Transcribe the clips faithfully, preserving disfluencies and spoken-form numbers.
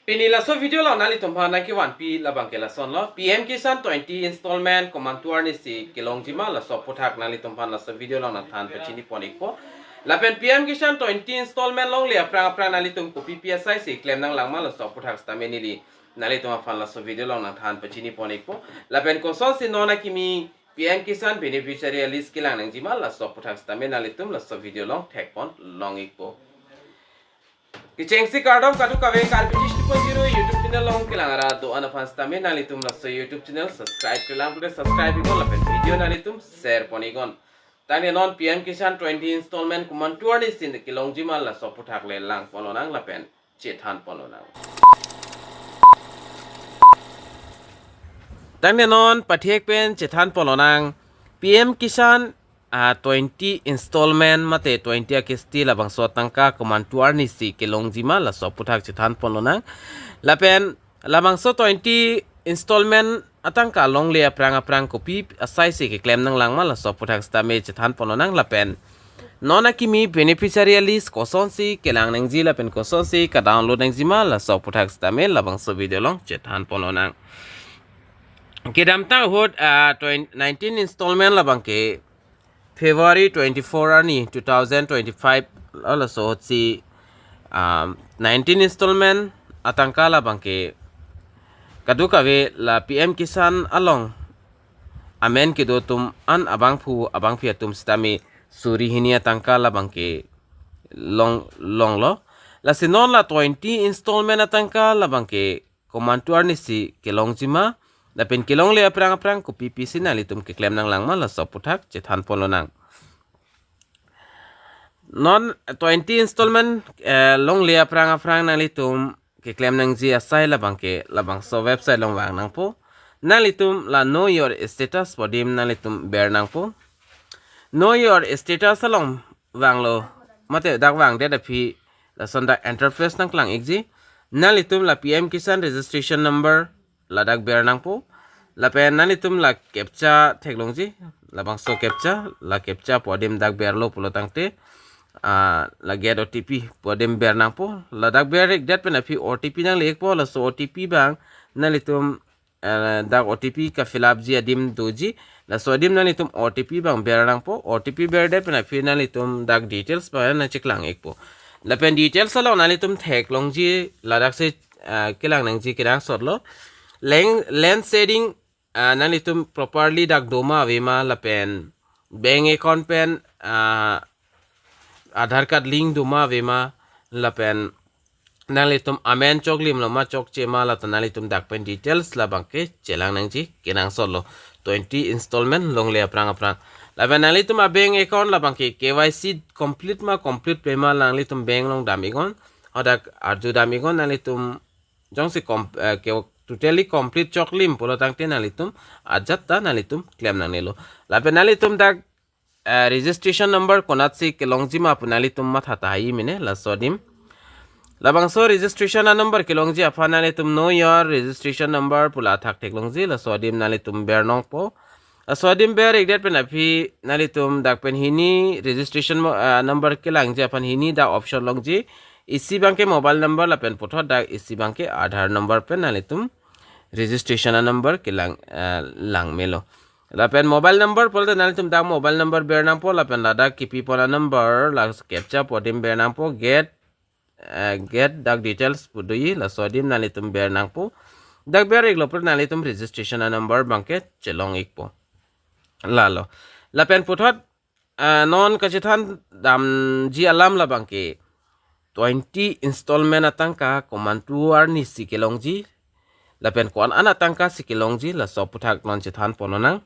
Pini laso video along nanglitum aphan nangkevanpi labang ke lasonlo, P M Kisan twenty installment komantu arnisi kelongji ma, laso aphuthak nanglitum aphan laso video along nangthan pachini pon ikpo. Lapen P M Kisan twenty installment longle aphrang aphrang nanglitum kopipi asai si klem nanglang ma, laso aphuthak sitame neli nanglitum aphan laso video along nangthan pachini pon ikpo. Lapen kosonsi non akimi P M Kisan beneficiary list kelang nangji ma, laso aphuthak sitame nanglitum laso video along thek pon long ikpo. Kechengsi kardom kadokave Karbi Tish two point zero YouTube channel along kelang ara do-an aphan sitame nanglitum laso YouTube channel subscribe kelang pute subscribe iknon lapen video nanglitum share pon iknon. Tangte non P M Kisan twenty installment komantu arnisi kelongji ma, laso aphuthak le lang pon lonang lapen chethan pon lonang. Tangte non pathek pen chethan pon lonang, P M Kisan ah, twenty installment mate twenty akisti labangso atangka komantu arnisi kelongji ma, laso aphuthak chethan pon lonang. Lapen labangso twenty installment atangka longle aphrang aphrang kopi asai si keklem nanglang ma, laso aphuthak sitame chethan pon lonang. Lapen non akimi beneficiary list kosonsi kelang nangji lapen kosonsi kadownload nangji ma, laso aphuthak sitame labangso video along chethan pon lonang. Kedamtang ahut, ah, twenty, nineteen installment labang ke February twenty-four arni two thousand twenty-five lo, laso ahutsi, um, nineteen installment atangka labang ke kadokave la P M Kisan along amen kedo atum an abangphu abangphi atum sitame suri hini atangka labang ke long longlo. Lasi non la twenty installment atangka labang ke komantu arnisi kelongji ma, lapen kelongle aphrang aphrang kopipi si nanglitum keklem nanglang ma, laso aphuthak chethan pon lonang. Non twenty installment, eh, longle aphrang aphrang nanglitum keklem nangji asai labang ke labangso website along vang nangpo. Nanglitum la Know Your Status pu adim nanglitum ber nangpo. Know Your Status along vanglo mate dak vangdet aphi lason dak interface nangklang ikji. Nanglitum la P M Kisan registration number ladak ber nangpo. Lapen nanglitum la captcha theklongji, labangso captcha, la captcha pu adim dak berlo pulo tangte, ah, la get O T P pu adim ber nangpo. Ladak ber ikdet pen aphi O T P nangle ikpo, laso O T P abang nanglitum, eh, dak O T P ka fill up ji adim doji, laso adim nanglitum O T P abang ber nangpo. O T P berdet pen aphi nanglitum dak details abang nangcheklang ikpo. Lapen details along nanglitum theklongji, ladak si, eh, kelang nangji kenangsotlo. Leng, land sharing, ah, nanglitum properly dak doma avema lapen bank account pen, ah, Aadhaar card link doma avema lapen nanglitum amen choklimlo ma chokche ma, latum nanglitum dak pen details labang ke chelang nangji kenangsotlo. Twenty installment longle aphrang aphrang. Lapen nanglitum a bank account labang ke K Y C complete ma complete pe ma nanglitum bank along dam iknon. Hadak arju dam iknon, nanglitum jongsi com-, eh, ke totally complete choklim pulo tangte nanglitum ajat ta nanglitum klem nangnelo. Lapen nanglitum dak, eh, registration number konatsi kelongji ma pu nanglitum matha tahai mene, laso adim. Labangso registration a number kelongji aphan nanglitum Know Your Registration Number pu la athak theklongji, laso adim nanglitum ber nangpo. Laso adim ber ikdet pen aphi nanglitum dak pen hini registration mo-, ah, number kelangji aphan hini dak option longji. Isi abang ke mobile number lapen puthot dak isi abang ke Aadhaar number pen nanglitum registration a number kelang, ah, lang melo. Lapen mobile number pulote nanglitum dak mobile number ber nangpo lapen ladak kipi pon a number la captcha pu adim ber nangpo, get, eh, get dak details pu doji, laso adim nanglitum ber nangpo. Dak ber iklo pulote nanglitum registration a number abang ke chelong ikpo. Lalo. Lapen puthot, eh, non kachethan damji alam labang ke twenty installment atangka komantu arnisi kelongji, lapen ko-an an atangka si kelongji, laso aphuthak non chethan pon lonang.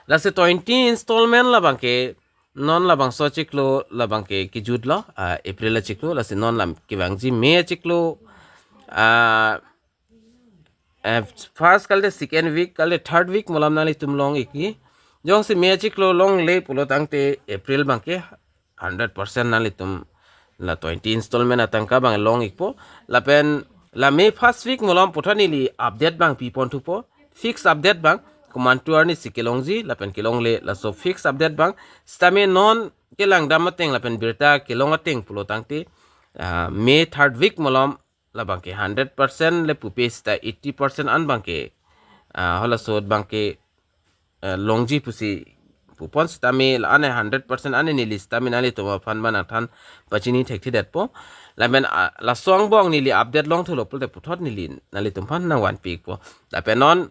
Lasi twenty installment labang ke non labangso achiklo labang ke kejutlo, ah, April achiklo, lasi non lam kevangji May achiklo, ah, eh, first kalite second week, kalite third week malom nanglitum long ikji. Jongsi May achiklo longle pulo tangte April abang ke hundred percent nanglitum la twenty installment atangka abang long ikpo. Lapen la May first week malom puthot neli update abang pi pon thupo. Fix update abang komantu arnisi kelongji lapen kelongle, laso fix update abang. Sitame non kelang dam ateng lapen birta kelong ateng pulo tangte, ah, May third week malom labangke hundred percent le pupe seta eighty percent an abangke, ah, halaso abangke, eh, longji pusi pupon sitame la-an hundred percent an neli sitame nanglitum aphan abang nangthan pachini thekthedetpo. Lapen, ah, laso angbong neli update longthulo pulote puthot neli nanglitum aphan nangvanpikpo. Lapen non,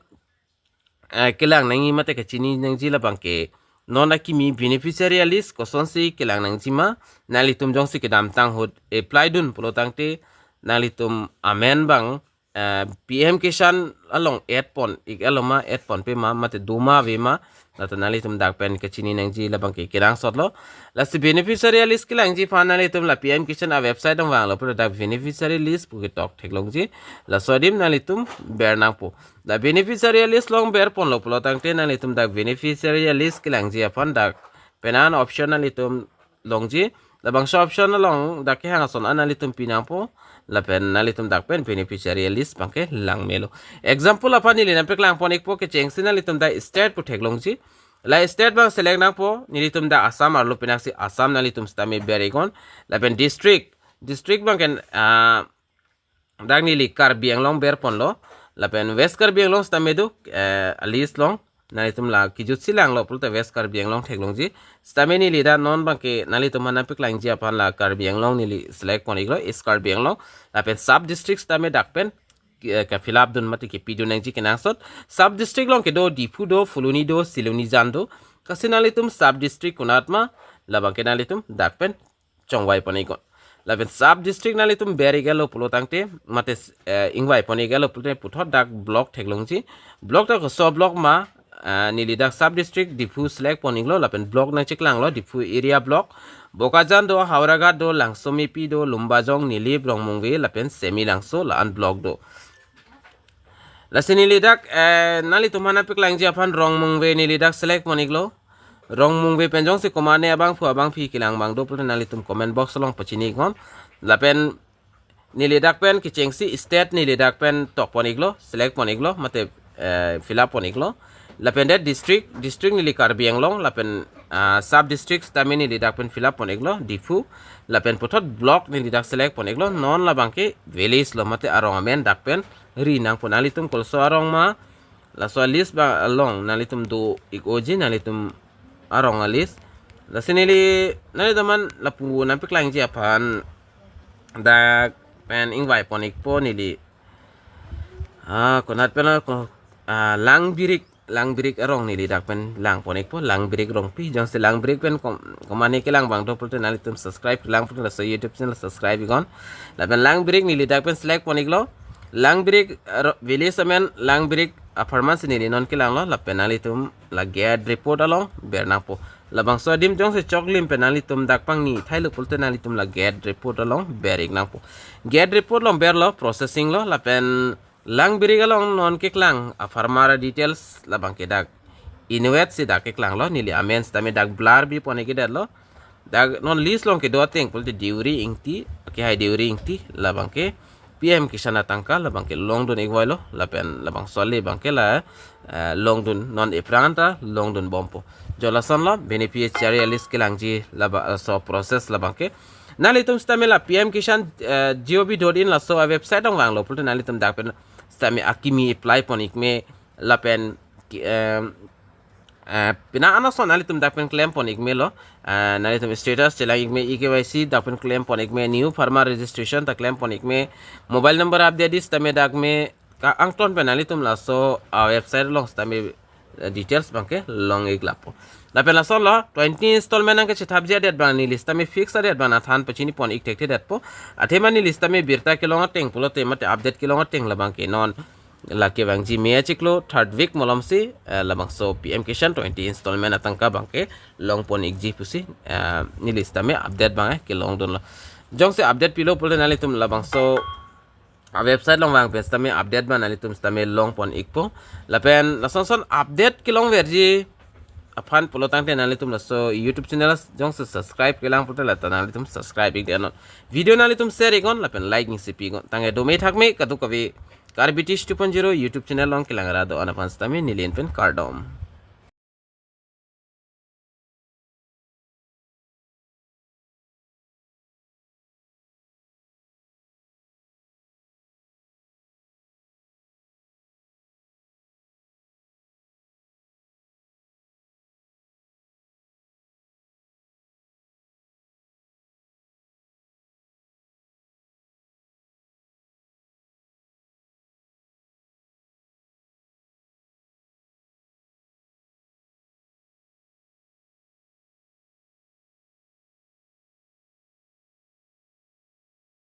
eh, kelang nangji mate kachini nangji labangke non akimi beneficiary list kosonsi kelang nangjima, nanglitum jongsi kedamtang ahut apply dun pulo tangte nanglitum amen abang, eh, P M Kisan along add pon ik aloma, add ponpe ma mate doma avema, lata nanglitum dak pen kachini nangji labangke kenangsotlo. Lasi beneficiary list kelangji aphan nanglitum la P M Kisan a website along vanglo pulote dak beneficiary list pu ketok theklongji. Laso adim nanglitum ber nangpo. Dak beneficiary list along ber ponlo pulo tangte nanglitum dak beneficiary list kelangji aphan dak pen an option nanglitum longji. Labangso option along dak kehang ason an nanglitum pi nangpo. Lapen nanglitum dak pen beneficiary list abangke langmelo. Example aphan neli nangpeklang pon ikpo, kechengsi nanglitum dak state pu theklongji. La state abang select nangpo, nelitum dak Assam arlo penangsi Assam nanglitum sitame ber iknon. Lapen district, district abangke, ah, dak neli Karbi Anglong ber ponlo. Lapen West Karbi Anglong sitame do, eh, a list along. Nanglitum la kejutsi langlo pulote West Karbi Anglong theklongji. Sitame neli dak non abangke nanglitum aphan nangpeklangji aphan la Karbi Anglong neli select pon iklo, East Karbi Anglong. Lapen sub district sitame dak pen, eh, ke fill up dun mate kepi dun nangji kenangsot. Sub district along kedo Diphu do, Phuloni do, Silonijan do. Lasi nanglitum sub district konat ma, labangke nanglitum dak pen chongvai pon iknon. Lapen sub district nanglitum ber iklo pulo tangte mate, eh, ingvai pon iklo pulote puthot dak block theklongji. Block dak koso block ma, eh, neli dak sub district Diphu select pon iklo lapen block nangcheklanglo, Diphu area block. Bokajan do, Howraghat do, Langsomepi do, Lumbajong, Nilip, Rongmongve lapen Semilangso la-an block do. Lasi neli dak, eh, nanglitum aphan nangpeklangji aphan Rongmongve neli dak select pon iklo. Rongmongve pen jongsi komane abangphu abangphi kelang abang do pulote nanglitum comment box along pachini iknon. Lapen neli dak pen kechengsi state neli dak pen tok pon iklo, select pon iklo, mate, eh, fill up pon iklo. Lapen det district, district neli Karbi Anglong, lapen, ah, sub district sitame neli dak pen fill up pon iklo, Diphu. Lapen puthot block neli dak select pon iklo, non labangke village lo mate arong amen dak pen ri nangpo. Nanglitum koso arong ma, laso a list abang along nanglitum do ik-oji, nanglitum arong a list. Lasi neli nanglitum aphan lapu nangpeklangji aphan dak pen ingvai pon ikpo neli. Ah, konat pen lo ko, ah, Langbirik, Langbirik arong neli dak pen lang pon ikpo, Langbirik Rongpi. Jongsi Langbirik pen kom-, komane kelang abang do pulote nanglitum subscribe lang pulote laso YouTube channel subscribe iknon. Lapen Langbirik neli dak pen select pon iklo. Langbirik, eh, ro-, village amen Langbirik apharman si neli non kelanglo, lapen nanglitum la get report along ber nangpo. Labangso adim jongsi choklim pen nanglitum dak pangni thailo pulote nanglitum la get report along ber ik nangpo. Get report along berlo, processing lo, lapen Langbirik along non keklang a farmer details labangke dak inutvet si dak keklanglo, neli amen sitame dak blur bi pon ik det lo. Dak non list along kedo ateng pulote Deuri Ingti, kehai Deuri Ingti, labangke P M Kisan atangka labangke longdun ikvoilo, lapen labangso ale abangke la, eh, longdun non ephrang anta longdun bompo. Jo lasonlo beneficiary list kelangji laba, eh, so process labangke. Nanglitum sitame la P M Kisan, eh, G O V dot in laso a website along vanglo pulote nanglitum dak pen sitame akimi apply pon ikme lapen ki-, em, eh, pina anason nanglitum dak pen klem pon ikmelo, eh, nanglitum status chelang ikme, E K Y C dak pen klem pon ikme, new farmer registration ta klem pon ikme, mobile number update sitame dak me, ka angton pen nanglitum laso a website along sitame, eh, details abangke long ik lapo. Lapen lasonlo twenty installment nangkachethapji adet abang neli sitame fix adet abang nangthan pachini pon ik thekthedetpo. Athema neli sitame birta kelong ateng pulote mate update kelong ateng labangke non lake vangji me achiklo third week malomsi, eh, labangso P M Kisan twenty installment atangka abangke long pon ikji pusi, eh, neli sitame update abang, eh, kelongdunlo. Jongsi update pilo pulote nanglitum labangso a website along vang pen sitame update abang nanglitum sitame long pon ikpo. Lapen lasonson update kelongverji aphan pulo tangte nanglitum laso YouTube channel jongsi subscribe kelang pulote lata nanglitum subscribe ik det non. Video nanglitum share iknon lapen like ningsi pi iknon. Tangte dome thakme kadokave Karbi Tish two point zero YouTube channel along kelang ra do-an aphan sitame neli pen kardom.